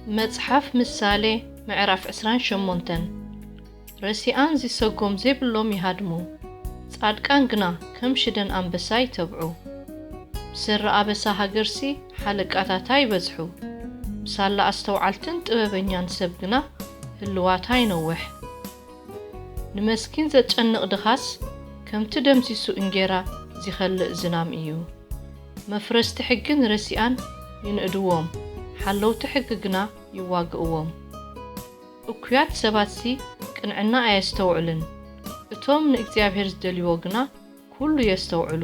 መጽሓፍ ምሳሌ ምዕራፍ ዕስራን ሸሞንተን። ረሲኣን ዚሰጎም ዘይብሎም ይሃድሙ፣ ጻድቃን ግና ከም ሽደን ኣንበሳ ይተብዑ። ብሰሪ ኣበሳ ሃገርሲ ሓለቃታታ ይበዝሑ፣ ብሳላ ኣስተውዓልትን ጥበበኛን ሰብ ግና ህልዋታ ይነውሕ። ንመስኪን ዘጨንቕ ድኻስ፣ ከምቲ ደምሲሱ እንጌራ ዚኸልእ ዝናም እዩ። መፍረስቲ ሕጊ ንረሲኣን ይንእድዎም፣ ሓለውቲ ሕጊ ግና ይዋግእዎም። እኩያት ሰባትሲ ቅንዕና ኣየስተውዕልን፣ እቶም ንእግዚኣብሔር ዝደልይዎ ግና ኩሉ የስተውዕሉ።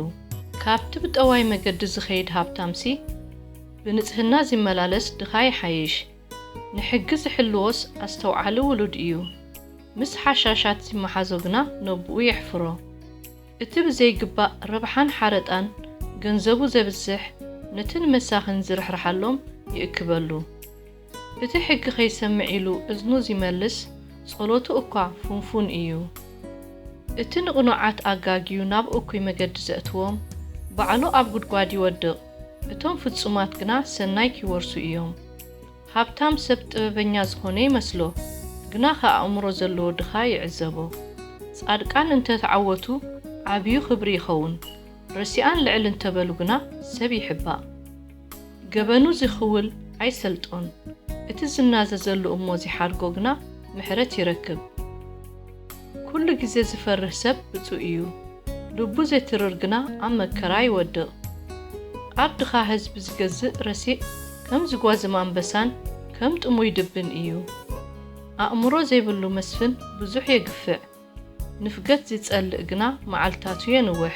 ካብቲ ብጠዋይ መገዲ ዝኸይድ ሃብታምሲ፣ ብንጽህና ዚመላለስ ድኻ ይሓይሽ። ንሕጊ ዚሕልዎስ ኣስተውዓሊ ውሉድ እዩ። ምስ ሓሻሻት ዚመሓዞ ግና ነቦኡ የሕፍሮ። እቲ ብዘይግባእ ረብሓን ሓረጣን ገንዘቡ ዘብዝሕ፣ ነቲ ንመሳኺን ዚርሕርሓሎም ይእክበሉ። እቲ ሕጊ ኸይሰምዕ ኢሉ እዝኑ ዚመልስ፣ ጸሎቱ እኳ ፍንፉን እዩ። እቲ ንቕኑዓት ኣጋግዩ ናብ እኩይ መገዲ ዘእትዎም፣ ባዕሉ ኣብ ጒድጓድ ይወድቕ። እቶም ፍጹማት ግና ሰናይ ኪወርሱ እዮም። ሃብታም ሰብ ጥበበኛ ዝኾነ ይመስሎ፣ ግናኸ ኣእምሮ ዘለዎ ድኻ ይዕዘቦ። ጻድቃን እንተ ተዓወቱ፣ ዓብዩ ኽብሪ ይኸውን፣ ረሲኣን ልዕል እንተ በሉ ግና፣ ሰብ ይሕባእ። ገበኑ ዚኽውል ኣይሰልጦን፣ እቲ ዚናዘዘሉ እሞ ዚሓድጎ ግና ምሕረት ይረክብ። ኵሉ ግዜ ዚፈርህ ሰብ ብጹእ እዩ፣ ልቡ ዜትርር ግና ኣብ መከራ ይወድቕ። ኣብ ድኻ ህዝቢ ዚገዝእ ረሲእ ከም ዚጓዝም ኣንበሳን ከም ጥሙይ ድብን እዩ። ኣእምሮ ዘይብሉ መስፍን ብዙሕ የግፍዕ፣ ንፍገት ዚጸልእ ግና መዓልታቱ የንውሕ።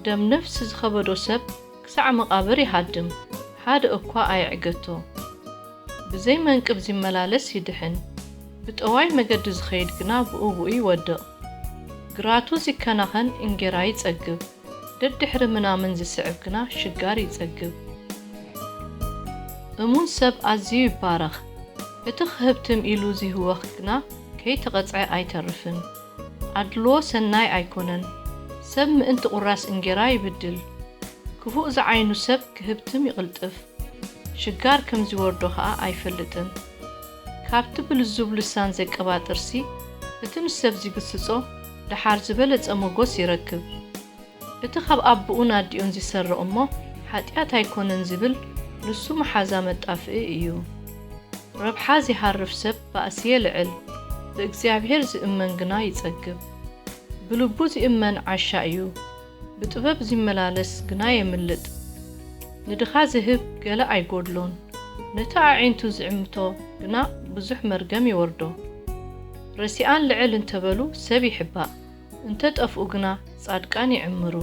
ደም ነፍሲ ዝኸበዶ ሰብ ክሳዕ መቓብር ይሃድም፣ ሓደ እኳ ኣየዕገቶ። ብዘይ መንቅብ ዚመላለስ ይድሕን፣ ብጠዋይ መገዲ ዝኸይድ ግና ብኡ ብኡ ይወድቕ። ግራቱ ዚከናኸን እንጌራ ይጸግብ፣ ደድሕሪ ምናምን ዚስዕብ ግና ሽጋር ይጸግብ። እሙን ሰብ ኣዝዩ ይባረኽ፣ እቲ ኽህብትም ኢሉ ዚህወኽ ግና ከይተቐጽዐ ኣይተርፍን። ኣድልዎ ሰናይ ኣይኮነን፣ ሰብ ምእንቲ ቁራስ እንጌራ ይብድል። ክፉእ ዝዓይኑ ሰብ ክህብትም ይቕልጥፍ፣ ሽጋር ከም ዚወርዶ ኸኣ ኣይፈልጥን። ካብቲ ብልዙብ ልሳን ዜቀባጥርሲ፣ እቲ ንሰብ ዚግስጾ ደሓር ዝበለጸ ሞጎስ ይረክብ። እቲ ኻብ ኣቦኡን ኣዲኡን ዚሰርቕ እሞ፣ ሓጢኣት ኣይኮነን ዚብል፣ ንሱ መሓዛ መጣፍኢ እዩ። ረብሓ ዚሃርፍ ሰብ ባእሲ የልዕል፣ ብእግዚኣብሄር ዚእመን ግና ይጸግብ። ብልቡ ዚእመን ዓሻ እዩ፣ ብጥበብ ዚመላለስ ግና የምልጥ። ንድኻ ዚህብ ገለ ኣይጎድሎን፣ ነቲ ኣዒንቱ ዚዕምቶ ግና ብዙሕ መርገም ይወርዶ። ረሲኣን ልዕል እንተ በሉ ሰብ ይሕባእ፣ እንተ ጠፍኡ ግና ጻድቃን ይዕምሩ።